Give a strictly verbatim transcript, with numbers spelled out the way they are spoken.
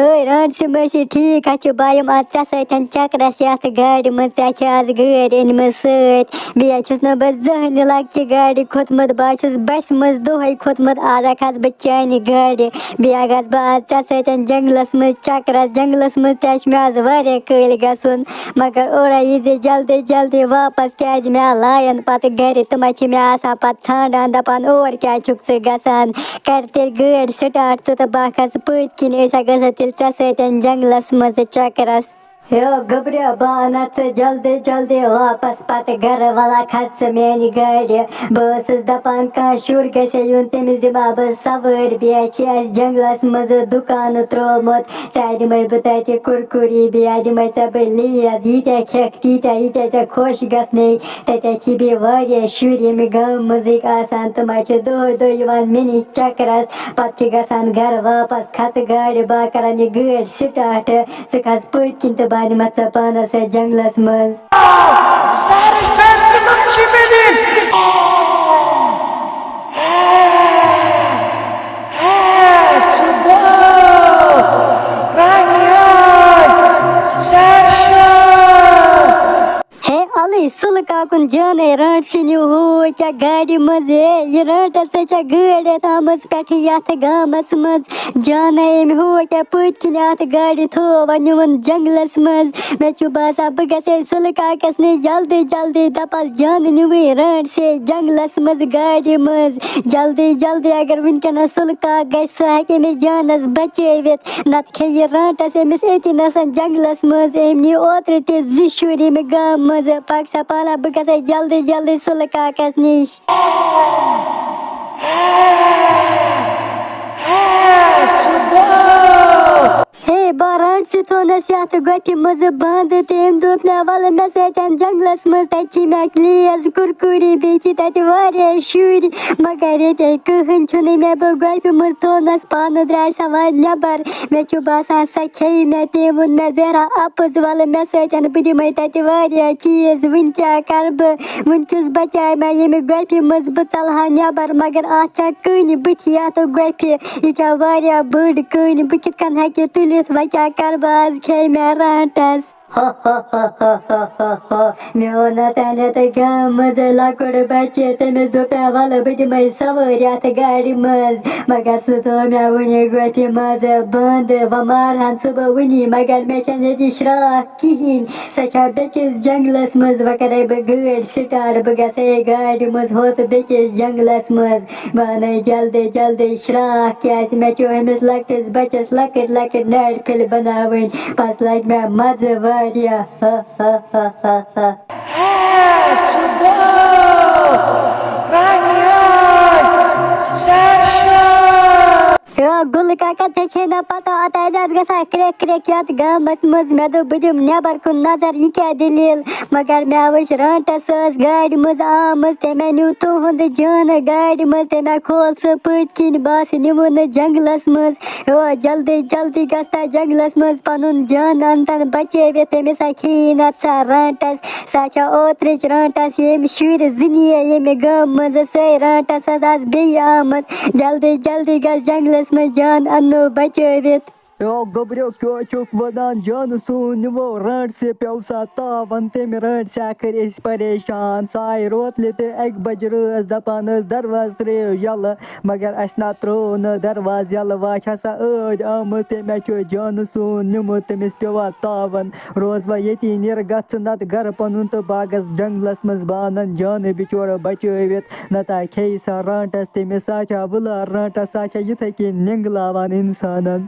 ہے رانٛٹسہِ مٲسی، ٹھیٖک ہا چھُ، بہٕ یِمہٕ آز ژےٚ سۭتۍ چکرس یتھ گاڑِ منٛز، ژےٚ چھےٚ آز گٲڑۍ أنمٕژ سۭتۍ۔ بیٚیہِ چھُس نہٕ بہٕ زٕہٕنۍ لۄکچہِ گاڑِ کھوٚتمُت، بہٕ ہا چھُس بسہِ منٛز دۄہے کھوٚتمُت، آز ہا کھسہٕ بہٕ چانہِ گاڑِ۔ بیٚیہِ ہا گژھٕ بہٕ آز ژےٚ سۭتۍ جنگلس منٛز چکرس، جنگلس منٛز تہِ ہا چھُ مےٚ آز واریاہ کٲلۍ گژھُن، مگر اورے یی زِ جلدی جلدی واپس، کیازِ مےٚ لایَن پتہٕ گرِ، تِم ہا چھِ مےٚ آسان پتہٕ ژھانٛڈان، دپان اور کیازِ چھُکھ ژٕ گژھان؟ کر تیٚلہِ گٲڑۍ سٹارٹ ژٕ تہٕ بہٕ ہا کھسہٕ پٔتۍ کِنۍ، أسۍ ہا گژھو تیٚلہِ ژےٚ سۭتۍ جنگلس منٛز چکرس۔ ہیو گوٚبریو، بہٕ اَنَتھ ژٕ جلدی جلدی واپس پتہٕ گرٕ، وَلا کھژ ژٕ میانہِ گاڑِ۔ بہٕ ٲسٕس دپان کانٛہہ شُر گژھِ یُن، تٔمِس دِمہٕ ہا بہٕ سوٲرۍ، بیٚیہِ چھِ اَسہِ جنگلس منٛز دُکانہٕ ترٛوومُت، ژےٚ دِمَے بہٕ تَتہِ کُرکُری، بیٚیہِ دِمَے ژےٚ بہٕ لیز، ییٖتیٛاہ کھٮ۪کھ تیٖتیٛاہ، ییٖتیٛاہ ژےٚ خۄش گژھنَے۔ تَتہِ چھِ بیٚیہِ واریاہ شُرۍ ییٚمہِ گامہٕ منٛزٕکۍ آسان، تِم حظ چھِ دۄہَے دۄہَے یِوان مےٚ نِش چَکرَس، پَتہٕ چھِ گژھان گَرٕ واپَس، کھَژٕ گاڑِ، بہٕ کَرَن یہِ گٲڑۍ سِٹاٹ، ژٕ کھَس پٔتۍ کِنۍ تہٕ بہٕ اَنہٕ ژٕ پانَس سۭتۍ جنٛگلَس منٛز۔ ہے اَلٕے سُلہٕ کاکُن جانَے، رانٛٹسہِ نیوٗ ہُہ کیٛاہ گاڑِ منٛز، ہے یہِ رانٛٹَس ژےٚ چھےٚ گٲڑۍ یَتھ آمٕژ پٮ۪ٹھٕ یَتھ گامَس منٛز، جانَے أمۍ ہُہ کیٛاہ پٔتۍ کِنۍ اَتھ گاڑِ تھوو وۄنۍ نیوٗن جنٛگلَس منٛز۔ مےٚ چھُ باسان بہٕ گژھٕ ہے سُلہٕ کاکَس نِش جلدی جلدی، دَپَس جانہٕ نیوٗوٕے رانٛٹسہِ جنٛگلَس منٛز گاڑِ منٛز جلدی جلدی، اگر وٕنکٮ۪نَس سُلہٕ کاک گژھِ سُہ ہیٚکہِ أمِس جانَس بچٲوِتھ۔ نتہٕ کھیٚیہِ رانٛٹس أمِس أتی نَسَن جنٛگلَس منٛز۔ أمۍ نی اوترٕ تہِ زٕ شُرۍ ییٚمہِ گامہٕ منٛزٕ۔ پَکھ سا پانہ، بہٕ گژھٕ جلدی جلدی سُلہٕ کاکَس نِش۔ ہے، بہٕ رانٛٹسہِ تھوٚونَس یَتھ گۄپھِ منٛزٕ بنٛد تہٕ أمۍ دوٚپ مےٚ، وَلہٕ مےٚ سۭتۍ جنٛگلَس منٛز، تَتہِ چھِ مےٚ لیز، کُرکُری، بیٚیہِ چھِ تَتہِ واریاہ شُرۍ۔ مگر ییٚتہِ کٕہٕنۍ چھُنہٕ مےٚ، بہٕ گۄپھِ منٛز تھوٚونَس پانہٕ، درٛاے سا وارِ نٮ۪بر۔ مےٚ چھُ باسان سۄ کھیٚیہِ مےٚ۔ تٔمۍ ووٚن مےٚ، زہرا اَپُز، وَلہٕ مےٚ سۭتۍ، بہٕ دِمَے تَتہِ واریاہ چیٖز۔ وٕنہِ کیٛاہ کَرٕ بہٕ؟ وٕنہِ کیُس بَچایہِ مےٚ ییٚمہِ گۄپھِ منٛز؟ بہٕ ژَلہٕ ہا نٮ۪بر، مگر اَتھ چھا کٔنۍ بٕتھِ یَتھ گۄپھِ؟ یہِ چھا واریاہ بٔڑ کٔنۍ، بہٕ کِتھ کٔنۍ ہیٚکہِ تُلِتھ؟ وۄنۍ کیٛاہ کَرٕ بہٕ؟ آز کھیٚیہِ مےٚ رانٛٹَس۔ ہو، ہو، ہو، ہو، ہو، ہو، ہو۔ مےٚ اوٚن نہ تَنٮ۪تھ گامہٕ منٛز لۄکُٹ بَچہٕ، تٔمِس دوٚپ مےٚ، وَلہٕ بہٕ دِمَے سوٲرۍ یَتھ گاڑِ منٛز، مگر سُہ تھوٚو مےٚ وُنہِ گۄپھِ منٛز بنٛد۔ وۄنۍ مارہَن سُہ بہٕ وُنی، مگر مےٚ چھَنہٕ ییٚتہِ شرٛاکھ کِہیٖنۍ۔ سۄ چھا بیٚکِس جنٛگلَس منٛز؟ وۄنۍ کَرَے بہٕ گٲڑۍ سِٹاٹ، بہٕ گژھَے گاڑِ منٛز ہوٚت بیٚکِس جنٛگلَس منٛز۔ بہٕ اَنَے جلدی جلدی شرٛاکھ، کیٛازِ مےٚ چھُ أمِس لۄکٹِس بَچَس لۄکٕٹۍ لۄکٕٹۍ نَرِ پھٔلۍ بَناوٕنۍ۔ پَتہٕ لَگہِ مےٚ مَزٕ واریاہ۔ ہا، ہا، ہا، ہا، ہا۔ یا گُلہٕ کاکا، ژےٚ چھے نہ پتہ، اوتانۍ ٲس گژھان کرٛٮ۪کھ کرٛٮ۪کھ یَتھ گامَس منٛز۔ مےٚ دوٚپ، بہٕ دِمہٕ نٮ۪بر کُن نظر، یہِ کیٛاہ دٔلیٖل؟ مگر مےٚ وٕچھ رانٛٹَس ٲس گاڑِ منٛز آمٕژ، تٔمۍ نیوٗ تُہُنٛد جانہٕ گاڑِ منٛز، تٔمۍ کھول سُہ پٔتۍ کِنۍ، بَس نیوٗن نہٕ جنٛگلَس منٛز۔ ہیو، جلدی جلدی گژھ تَتھ جنٛگلَس منٛز پَنُن جان اَنتَن بَچٲوِتھ، تٔمِس ہا کھیٚیی نَتہٕ سۄ رانٛٹَس۔ سۄ چھےٚ اوترٕچ رانٛٹَس، ییٚمۍ شُرۍ زٕ نِیے ییٚمہِ گامہٕ منٛزٕ، سۄے رانٛٹَس حظ آسہٕ بیٚیہِ آمٕژ۔ جلدی جلدی گژھ جنٛگلَس منٛز جان اَننو بَچٲوِتھ۔ او گوٚبریو، کیٛاہ چھُکھ وَدان؟ جانہٕ سون نیوٗ رانٛٹسہِ، پیوٚو سا تاوَن تٔمۍ رانٛٹسہِ، کٔرۍ أسۍ پریشان۔ سۄ آیہِ روتلہِ تہِ اَکہِ بَجہِ رٲژ، دَپان ٲس، دروازٕ ترٛٲیِو یَلہٕ، مگر اَسہِ نہ ترٛوو نہٕ دروازٕ یَلہٕ۔ وۄنۍ چھےٚ سۄ ٲدۍ آمٕژ، تٔمۍ ہا چھُ جانہٕ سون نیوٗمُت، تٔمِس پیوٚوا تاوَن؟ روز وۄنۍ ییٚتی، نیر گژھ ژٕ نَتہٕ گَرٕ پَنُن تہٕ بہٕ ہا گژھٕ جنٛگلَس منٛز، بہٕ اَنَن جانہٕ بِچورٕ بَچٲوِتھ، نَتہٕ ہا کھیٚیہِ سۄ رانٛٹَس، تٔمِس سا چھا وٕلار رانٛٹَس، سۄ چھا یِتھَے کِنۍ نٮ۪نٛگلاوان اِنسانَن۔